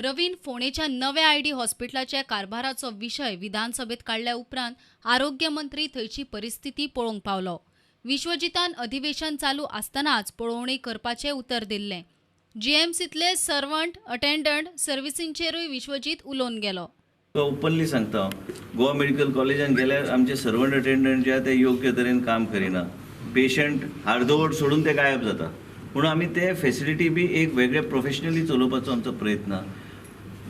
रवीन फोंडेच्या नव्या आयडी हॉस्पिटलाच्या कारभाराचो विशय विधानसभेत काडल्या उपरांत आरोग्य मंत्री थंयची परिस्थिती पळोवंक पावलो. विश्वजितान अधिवेशन चालू आसतनाच पळोवणी करपाचें उतर दिल्लें. जीएमसींतले सर्वंट अटेंडंट सर्विसींचेरूय विश्वजीत उलोवन गेलो. ओपनली सांगता हांव, गोवा मेडिकल कॉलेजान गेल्यार आमचे सर्वंट अटेंडंट जे आहा ते योग्य तरेन काम करिना. पेशंट अर्दवट सोडून ते गायब जाता. म्हणून आमी ते फेसिलिटी बी एक वेगळे प्रोफेशनली चलोवपाचो आमचो प्रयत्न आहा.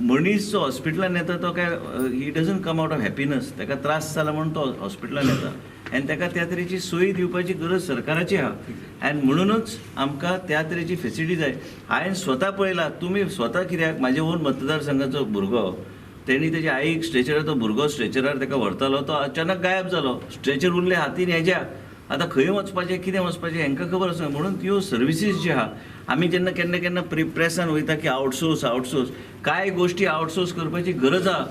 मनीस जो हॉस्पिटलान येता तो काय he doesn't come out of happiness. ताका त्रास जाला म्हणून तो हॉस्पिटलान येता आनी ताका त्या तरेची सोय दिवपाची गरज सरकाराची आहा आनी म्हणुनूच आमकां त्या तरेची फेसिलिटी जाय. हांवें स्वता पळयला, तुमी स्वता कित्याक म्हाजे ओन मतदारसंघाचो भुरगो, तेणी तेच्या आईक स्ट्रेचरार, तो भुरगो स्ट्रेचरार ताका व्हरतालो, तो अचानक गायब जालो. स्ट्रेचर उरले हातीन हेज्या. आतां खंय वचपाचें, कितें वचपाचें हांकां खबर आसना. म्हणून त्यो सर्विसीस ज्यो आहा, आमी जेन्ना केन्ना केन्ना प्रेसान वयता की आउटसोर्स आउटसोर्स, कांय गोश्टी आउटसोर्स करपाची गरज आहा.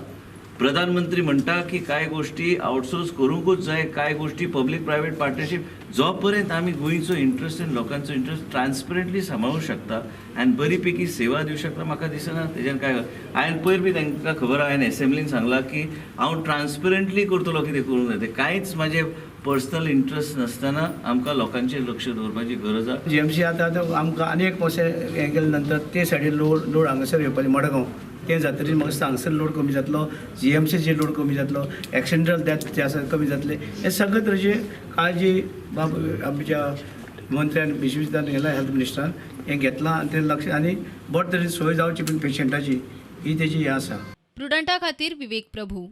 प्रधानमंत्री म्हणटा की कांय गोश्टी आउटसोर्स करूंकूच जाय, कांय गोश्टी पब्लीक प्रायवेट पार्टनरशीप. जो पर्यंत आमी गोंयचो इंट्रस्ट आनी लोकांचो इंट्रस्ट ट्रान्सपरंटली सांबाळूंक शकता आनी बरी पैकी सेवा दिवंक शकता, म्हाका दिसना तेज्यान काय. हांवें पयर बी तांकां खबर आहा, हांवें एसेंब्लीन सांगलां की हांव ट्रान्सपरंटली करतलो कितें करूंक जाय तें. कांयच म्हाजें पर्सनल इंट्रस्ट नासतना आमकां लोकांचेर लक्ष दवरपाची गरज आहा. जीएमसी आतां आतां आमकां आनी एक मातशें हें केलें नंतर ते सायडीन लोड लोड हांगासर येवपाचें मडगांव तें जातकीर म्हाका हांगसर लोड कमी जातलो, जीएमसीचेर लोड कमी जातलो, एक्सिडेंटल डेथ जे आसा कमी जातले. हे सगळे तरेची काळजी बाब आमच्या मंत्र्यान विश्वजितान गेला, हेल्थ मिनिस्टरान हें घेतलां आनी तें लक्ष आनी बरे तरेन सोय जावची पण पेशंटाची ही तेजी हें आसा. प्रुडंटा खातीर विवेक प्रभू.